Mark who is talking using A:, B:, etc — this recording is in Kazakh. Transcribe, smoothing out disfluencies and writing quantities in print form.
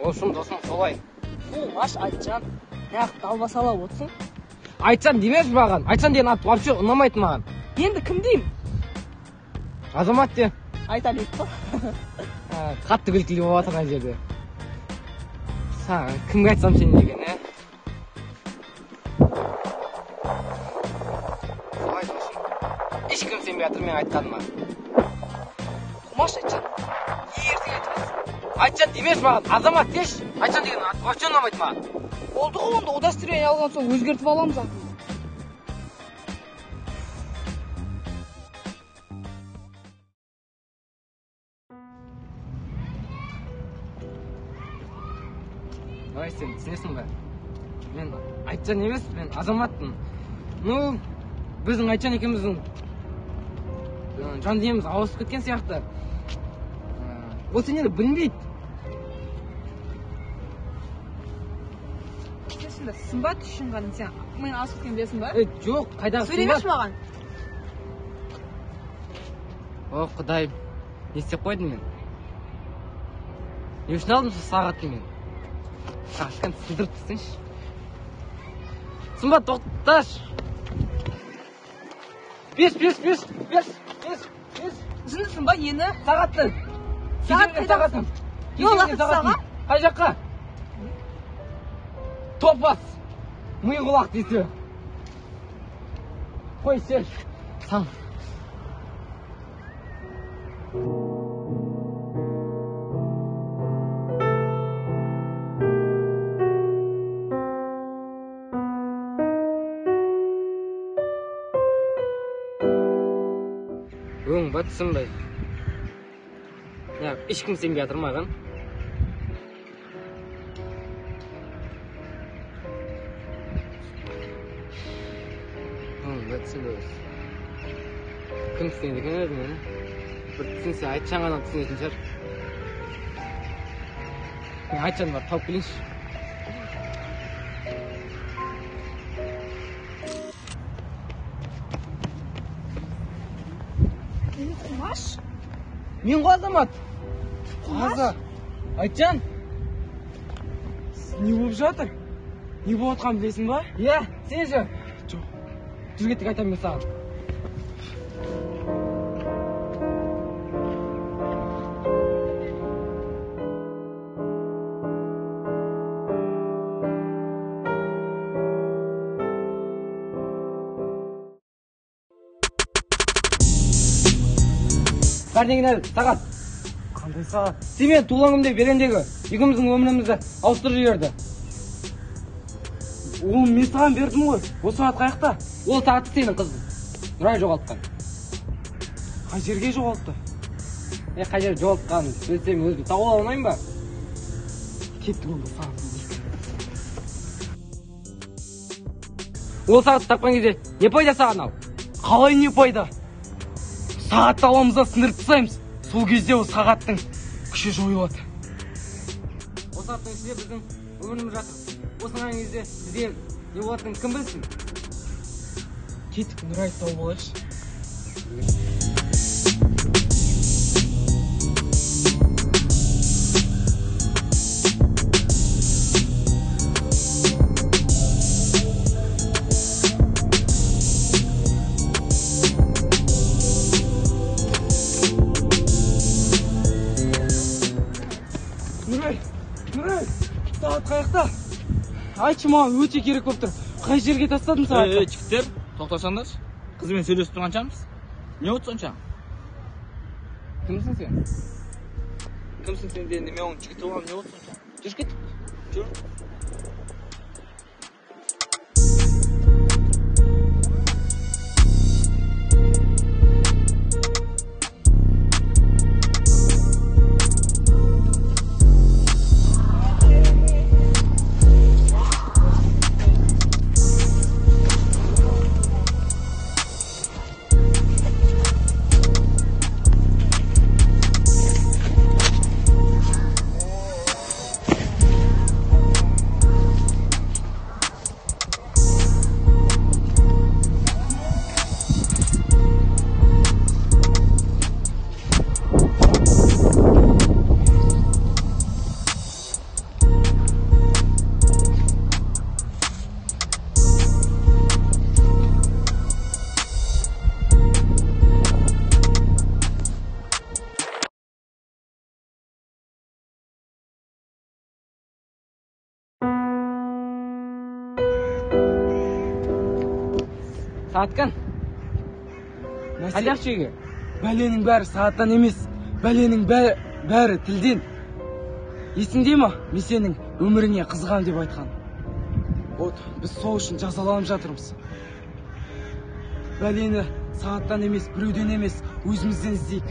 A: Общем, досым, солай.
B: Қумаш Айтжан, неғып далбасалап отырсың?
A: Айтжан демеші маған. Айтжан деген ат вообще ұнамайды маған.
B: Енді кім деймін?
A: Азамат де.
B: Айталиев па?
A: Қатты күлкілі болып жатыр ана жерде. Саған кімге айтсам сен деген, ә? Солай, досым. Ешкім сенбей жатыр мен айтқаныма.
B: Қумаш Айтжан, ертең айтып жатсың.
A: Айтжан демеші маған, Азамат деші. Айтжан деген ат вообще ұнамайды маған.
B: Болды ғой онда, удостоверение алған соң өзгертіп аламыз атын.
A: Давай сен түсінесің бе? Мен Айтжан емес, мен Азаматпын. Ну, біздің Айтжан екеуміздің жан дүниеміз ауысып кеткен сияқты. Ол сені білмейді.
B: Сен Сымбат үшін ғана сен мен ауысып кеткен білесің ба?
A: Жоқ, қайдағы Сымбат?
B: Сөйлемеші маған.
A: О, Құдай, не істеп қойдым мен? Не үшін алдым сол сағатты мен? Сағаттан сындырып тастайыншы. Сымбат, тоқташы. Бес, бес, бес, бес, бес, бес.
B: Жындысың ба, нені?
A: Сағатты.
B: Сағат
A: Кешіріңіз,
B: қайда
A: сағатым.
B: Йо,
A: Кешіріңіз,
B: лақат
A: сағатым.
B: саған?
A: Қай жаққа? Топас. Ми құлақ десе. Қой, сен. Сам. Өң ба, түсінбей. Ешкім сенбей жатыр маған. Өң ба, түсінбей осы. Кім түсінеді екен өзі мені? Бір түсінсе, Айтжан ғана түсінетін шығар. Мен Айтжанды барып тауып келейінші.
B: Қумаш?
A: Мен ғой Азамат.
B: Қумаш?
A: Аза. Айтжан?
C: Не болып жатыр? Не болып жатқанын білесің ба?
A: Иә, сен ше?
C: Жоқ.
A: Жүр кеттік, айтамын мен саған. Бәрінен кейін сағат.
C: Қандай сағат?
A: Сен мені туған күнде берендегі екеуміздің өмірімізді ауыстырып жіберді.
C: Ол мен саған бердім ғой. Ол сағат қаяқта?
A: Ол сағатты сенің қызың Нұрай жоғалтқан.
C: Қай жерге жоғалтты?
A: Қай жерге жоғалтқанын білсем өзім тауып ала алмаймын ба?
C: Кеттік онда сағат.
A: Ол сағатты тапқан кезде не пайда саған ал?
C: Қалай не пайда? Сағатты аламыз да сындырып тастаймыз. Сол кезде ол сағаттың күші жойылады.
A: Ол сағаттың ішінде біздің өміріміз жатыр. Осыған кезде бізге не болатынын кім білсін?
C: Кеттік, Нұрайды тауып алайықшы. Нұрай, Нұрай, сағат қаяқта? Айтшы маған, өте керек болып тұр. Қай жерге тастадың сағатты?
D: Ей, жігіттер, тоқтасаңдаршы. Қызбен сөйлесіп тұрған шығармыз. Не болды сонша?
A: Кімсің сен?
D: Кімсің сен дегенде мен оның жігіті боламын, не болды сонша?
A: Жүр кеттік.
D: Жүр.
A: Сағат кән. Қайтайықшы үйге.
C: Бәленің бәрі сағаттан емес, бәленің бәрі тілден. Есіңде ма, мен сенің өміріңе қызығам деп айтқан? Вот, біз сол үшін жазаланып жатырмыз. Бәлені сағаттан емес, біреуден емес, өзімізден іздейік.